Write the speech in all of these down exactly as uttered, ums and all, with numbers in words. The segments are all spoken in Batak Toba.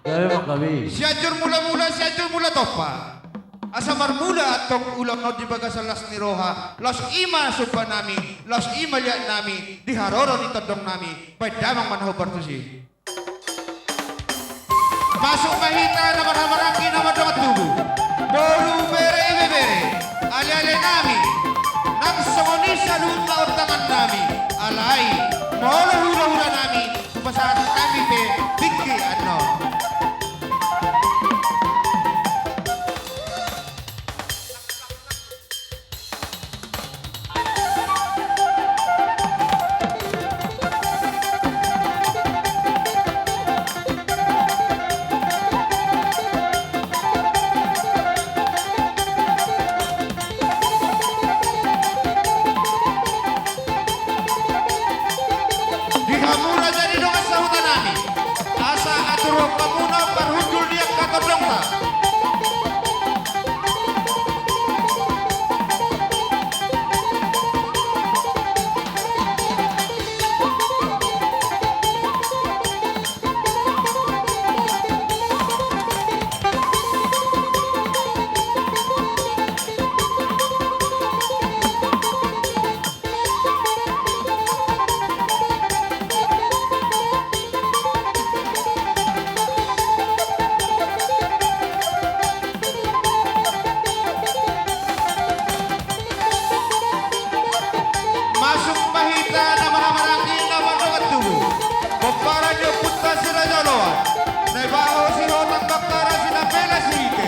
Sianjur Mulamula, Sianjur Mulatompa. Asa marmula antong ulaon on di bagasan las ni roha, laos i ma somba nami, laos i ma liat nami, di haroro ni tondong nami, baen damang ma na hombar tusi. Masuk ma hita na marhahamaranggi na mardongan tubu. Boru, bere, ibebere, aleale nami, nang songon i saluhut ma ontangan nami, alai molo hulahula nami, hupasahat hami pe tingki annon. Di hamu raja ni dongan sahuta nami, asa aturhon hamuna parhundul ni angka tondongta. Masuk ma hita na marhahamaranggi na mardongan tubu. Pomparan ni ompunta si Raja Oloan, Naibaho Sihotang Baktara Sinambela Sihite.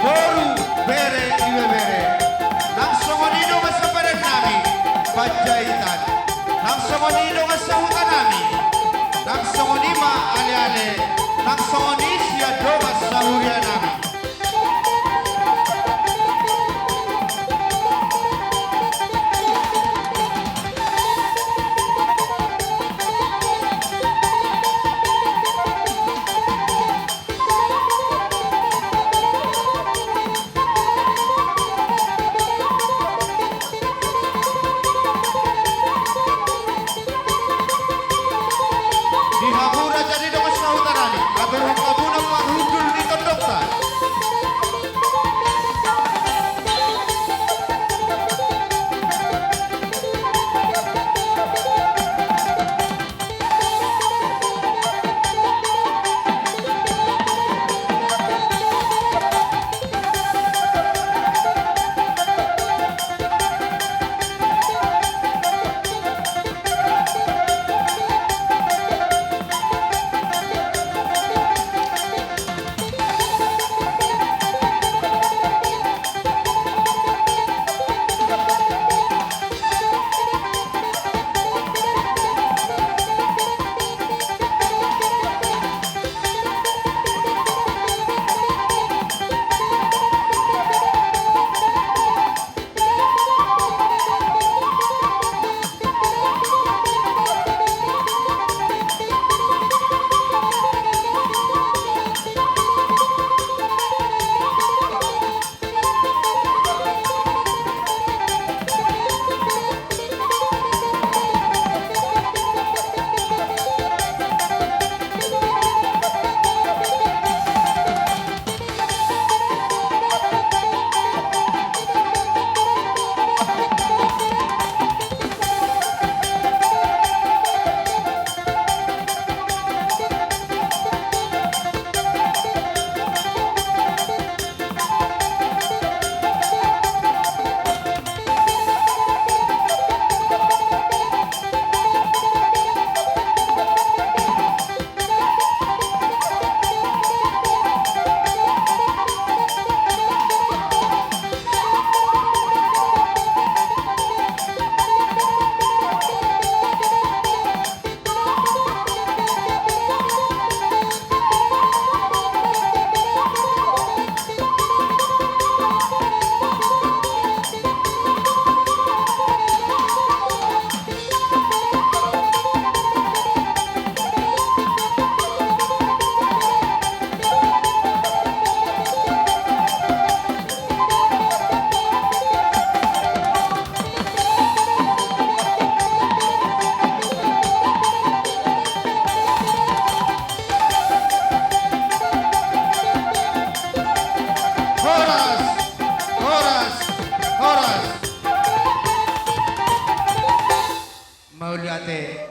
Boru, bere, ibebere, nang songon i dongan sapadan nami Panjaitan, nang songon i dongan sahuta nami, nang songon i ma aleale, nang songon i sian dongan sahuria nami. Di hamu raja ni dongan sahuta nami, aturhon hamuna parhundul ni tondongta.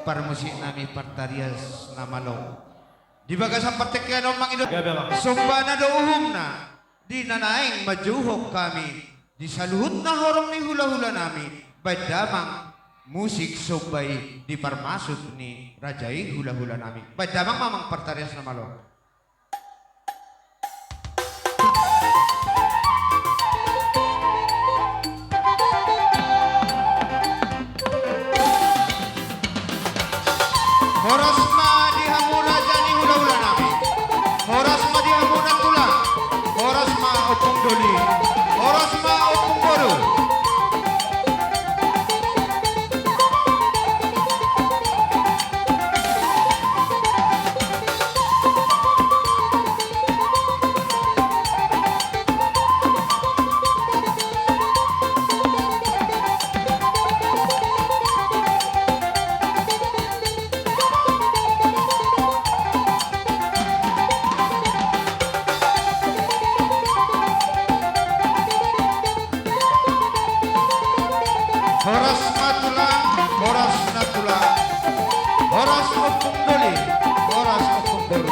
Parmusik nami, partarias na malo. Di bagasan partingkian on mangido somba na do uhumna di na naeng manjouhon hami di saluhutna horong ni hulahula nami, baen damang musik somba i di parmasuk ni raja i hulahula nami. Baen damang ma amang partarias na malo. Horas ma di hamu raja ni hulahula nami. Horas ma di hamu nantulang. Horas ma ompung doli. Horas ma ompung boru. Horas ma tulang, horas nantulang, horas ompung doli, horas ompung boru.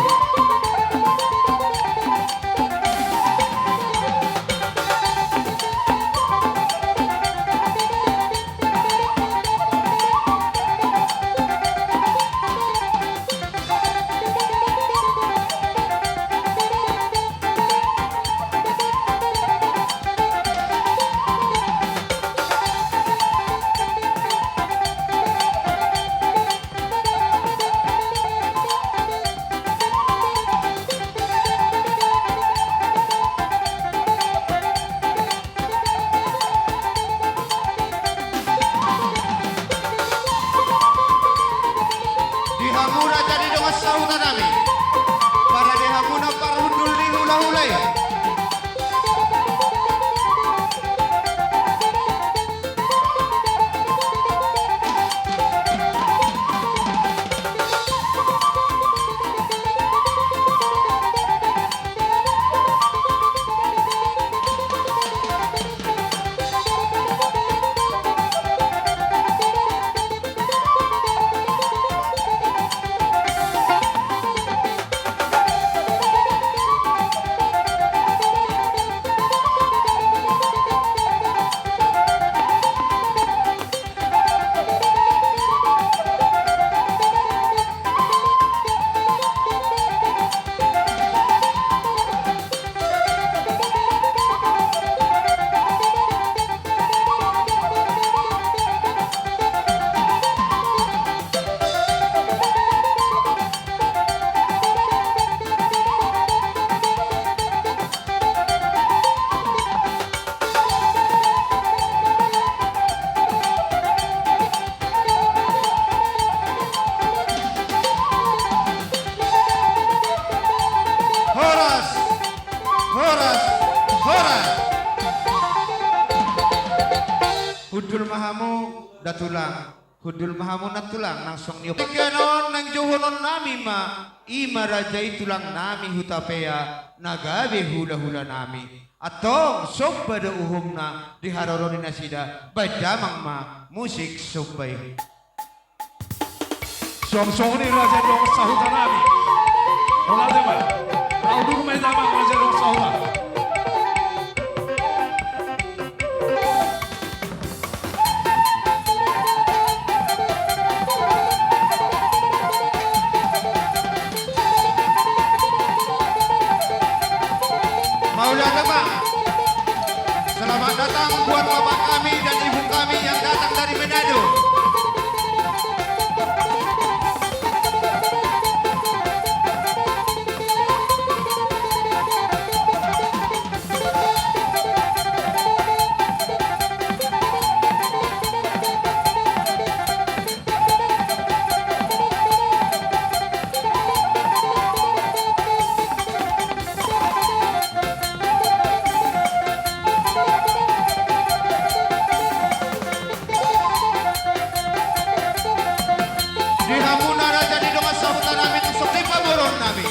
Di hamu raja ni dongan sahuta nami, parade hamuna parhundul ni hulahula i. Horas, horas, horas. Hundul ma hamu da tulang. Hundul ma hamu nantulang, nang songon i. Tingki on naeng jouhonon nami ma, i ma raja i tulang nami Hutapea, na gabe hulahula nami. Antong somba do uhumna di haroro ni nasida, baen damang ma musik somba i. Suang songon i raja ni dongan sahuta nami. Mauliate ma. Lau dulu ma i damang raja ni dongan sahuta. Mauliate ma. Selamat datang buat bapak kami dan ibu kami yang datang dari Manado. Di hamuna raja ni dongan sahuta nami, tusuk ni pamoruon nami.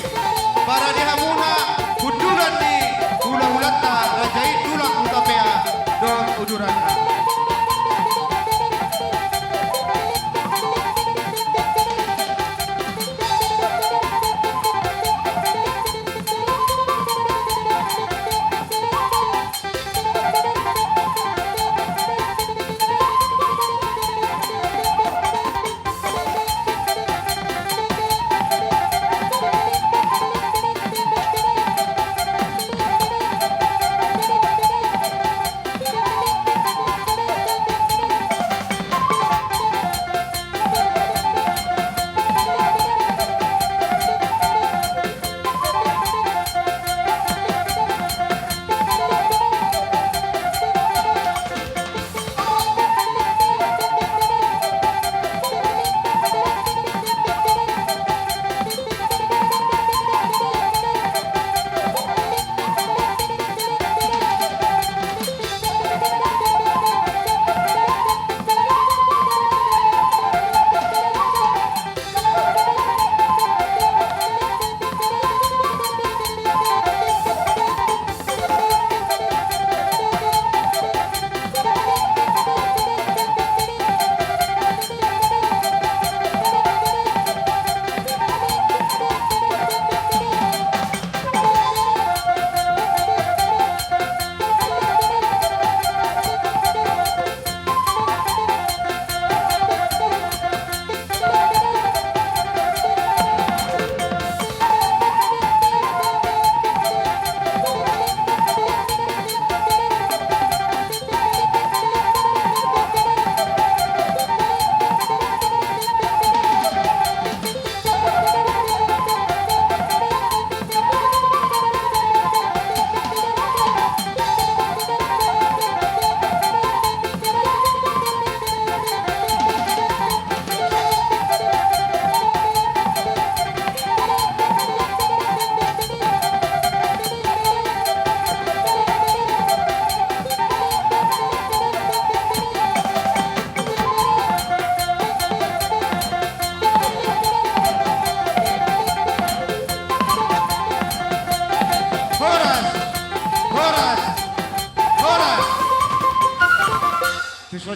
Parade hamuna hundulan ni hulahulanta raja i tulang Hutapea dohot uduranna. so